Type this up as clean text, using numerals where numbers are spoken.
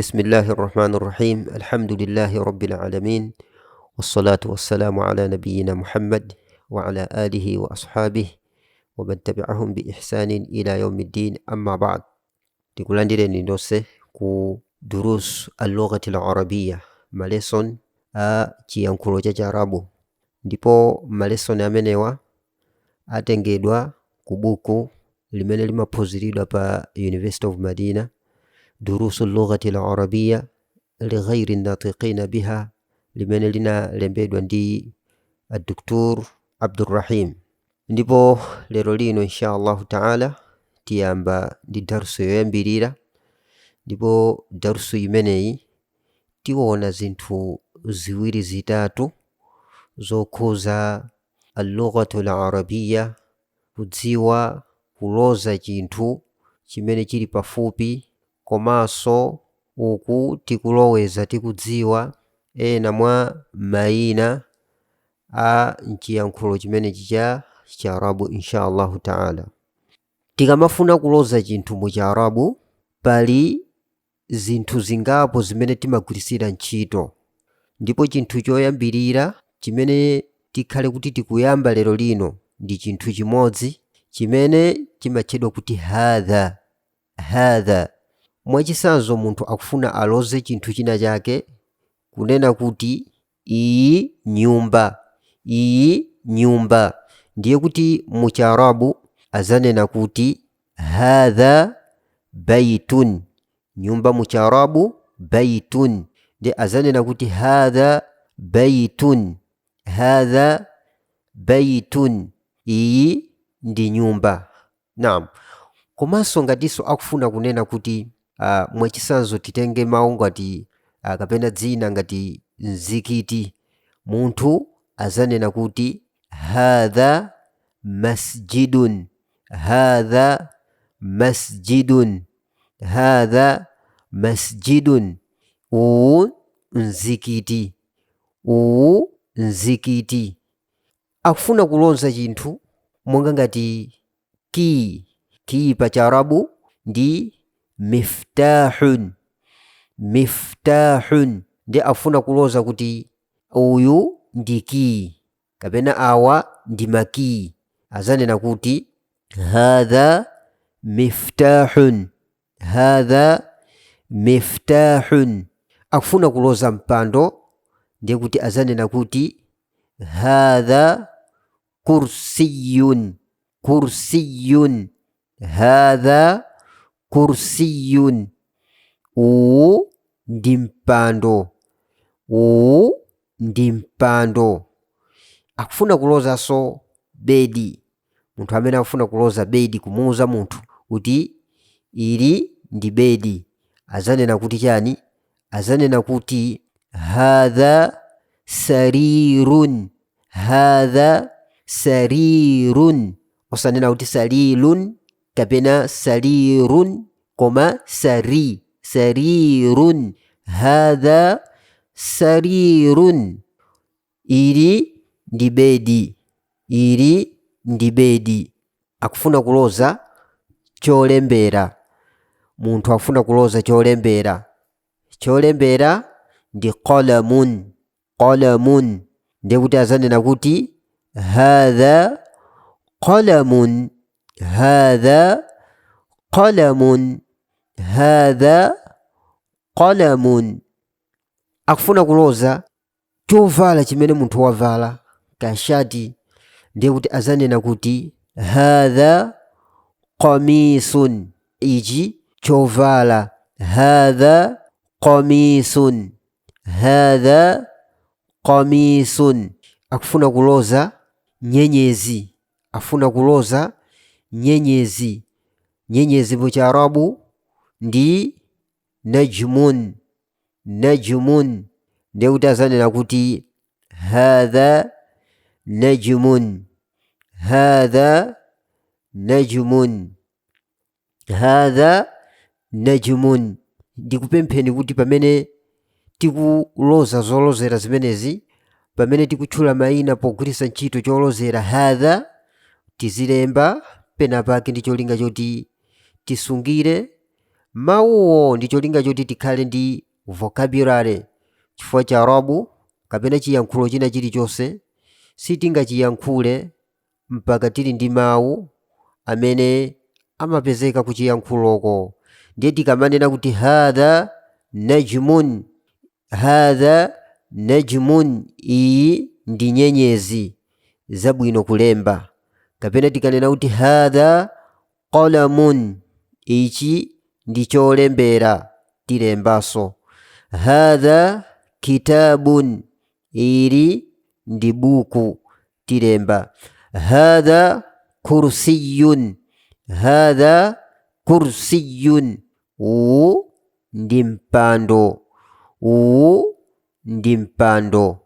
Bismillahi rrahmani rrahim. Alhamdulillahi rabbil alamin, wassalatu wassalamu ala nabiyina Muhammad wa ala alihi wa ashabihi wa man tabi'ahum bi ihsanin ila yaumiddin, amma ba'd. Tikulandireni nonse ku Durus al-Lughati al-Arabiyya, malesson a chiyankhulo cha Chiarabu, ndipo malesson amenewa atengedwa ku buku limene limaphunziridwa pa University of Madina, Durusu Lughati al-Arabiyya lighairi natiqina biha, limene linalembedwa ndi Dr. Abdurrahim. Ndipo lero lino insha Allahu taala tiyamba ndi darsu yoyambirira, ndipo darsu imeneyi tiona zinthu ziwiri zitatu zokhuza al-lughatu al-arabiyya, kudziwa kuloza chinthu chimene chili pafupi, komanso uku tikuloweza tikudziwa ena mwa mayina a mchiyankhulo chimenechi cha Chiarabu insha Allahu taala. Tikamafuna kuloza chinthu mu Chiarabu, pali zinthu zingapo zimene timagwiritsira ntchito, ndipo chinthu choyambirira chimene tikhale kuti tikuyamba lero lino ndi chinthu chimodzi chimene chimatchedwa kuti hadha. Hadha, mwachitsanzo, munthu akufuna aloze chinthu china chake kunena kuti iyi nyumba, iyi nyumba, ndiye kuti mu Chiarabu azanena kuti hadha baitun. Nyumba mu Chiarabu baitun, ndiye azanena kuti hadha baitun, hadha baitun, iyi ndi nyumba. Naam. Komanso ngatinso akufuna kunena kuti mwachitsanzo titenge mawu ngati kapena dzina ngati mzikiti, munthu azanena kuti hadha masjidun, hadha masjidun, hadha masjidun, uwu mzikiti, uwu mzikiti. Akufuna kuloza chinthu monga ngati kiyi, kiyi pa Chiarabu ndi miftahun, miftahun, ndi afuna kuloza kuti uyu ndi kiyi kapena awa ndi makiyi, azanena kuti hadha miftahun, hadha miftahun. Akufuna kuloza mpando, ndiye kuti azanena kuti hadha kursiyun, kursiyun, hadha kursiyun, uwu ndi mpando, uwu ndi mpando. Akufuna kulozanso bedi, munthu amene akufuna kuloza bedi, kumuuza munthu kuti ili ndi bedi, azanena kuti chani? Azanena kuti hadha sarirun, hadha sarirun, osanena kuti salilun kapena salirun, koma sari, sarirun, hadha sarirun, ili ndi bedi, ili ndi bedi. Akufuna kuloza cholembera, munthu akufuna kuloza cholembera, cholembera ndi qalamun, qalamun, ndiye kuti azanena kuti hadha qalamun, hadha qalamun, hadha qalamun. Akufuna kuloza chovala chimene munthu wavala, kashati, ndiye kuti azanena kuti hadha qamisun, ichi chovala, hadha qamisun, hadha qamisun. Akufuna kuloza nyenyezi, afuna kuloza nyenyezi, nyenyezi mu Chiarabu ndi najmun, najmun, ndiye kuti azanena kuti hadha najmun, hadha najmun, hadha najmun. Ndikupempheni kuti pamene tikuloza zolozera zimenezi, pamene tikutchula mayina pogwiritsa ntchito cholozera hadha, tizilemba penapake ndi cholinga choti tisungire Mawuwo ndi cholinga choti tikhale ndi vocabulary, chifukwa Chiarabu kapena chiyankhulo china chilichonse sitingachiyankhule mpaka tili ndi mawu amene amapezeka ku chiyankhuloko. Ndiye tikamanena kuti hadha najmun, hadha najmun, iyi ndi nyenyezi, zabwino kulemba. Kapena tikanena kuti hadha qalamun, ichi ndi cholembera, tilembaso. Hadha kitabun, ili ndi buku, tilemba. Hadha kursiyun, hadha kursiyun, uwu ndi mpando, uwu ndi mpando.